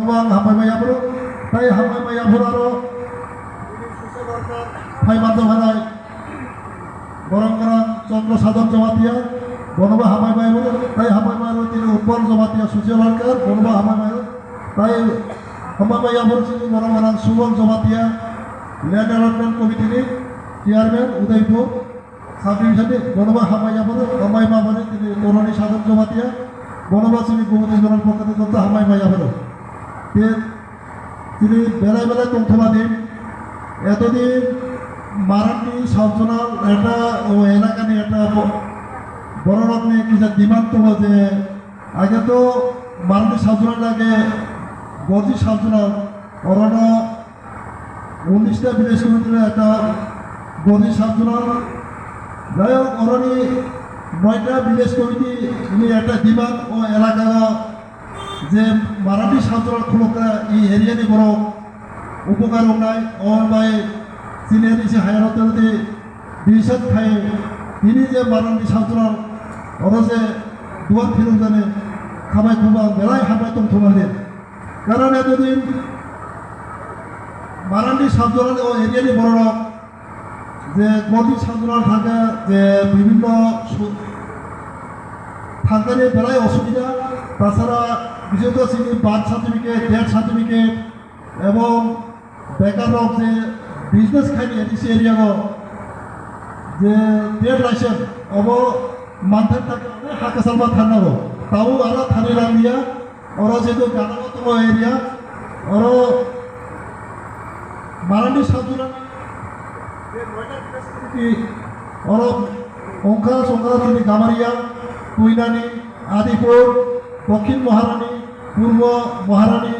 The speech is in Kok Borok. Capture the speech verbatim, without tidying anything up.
Ang hambai maya bro, tai hambai maya bro aro phai manjak hanai borok gorang Chandra Sadam Jamatia, bonoba hambai maya bro, tai hambai maya bro tini Utpal Jamatia social worker, bonoba hambai maya, tai hambai maya bro tini borok gorang Subal Jamatia, land allotment committee ni chairman Udaipur. Sabri sadi, bonoba hambai yapharo, hambai ma bani tini Torani Sadam Jamatia, bonoba sini Gumudi Jonan pokkhate joto hambai ma yapharo. Te tini belai belai tongthoma din, etodin Marandi Sabjonal eta o elakani eta bo-, bororokni kisa demand tongo je age to Marandi Sabjonal age Gorji Sabjonal orono Unnista village committee ni ekta body circular, jai hok, oroni noita village committee ni ekta demand o elaka o je Marandi circular khulukna e area ni borok upokar wngnai, o bai chini A D C higher authority decision khai tini je Marandi circular oro je duar philukjani khamai khubang belai hambai tongthokmani. Karon etodin Marandi sub-zonal o area ni bororok je Gordi sub-zonal thangkha je bibhinno su-, thangkani belai osubida, tasara bishesh kore chini birth certificate, death certificate ebong bekar rok je business khaini A D C area o je trade license obo manthak thangkha, hake salma thangnago, tabuk aro thani rang liya. Oro jeto gana o tongo area, oro Marandi sabjura ni oro Ongkha Songkha chini Gamaria, Tuinani, Adipur, Dokhin Maharani, Purbo Maharani.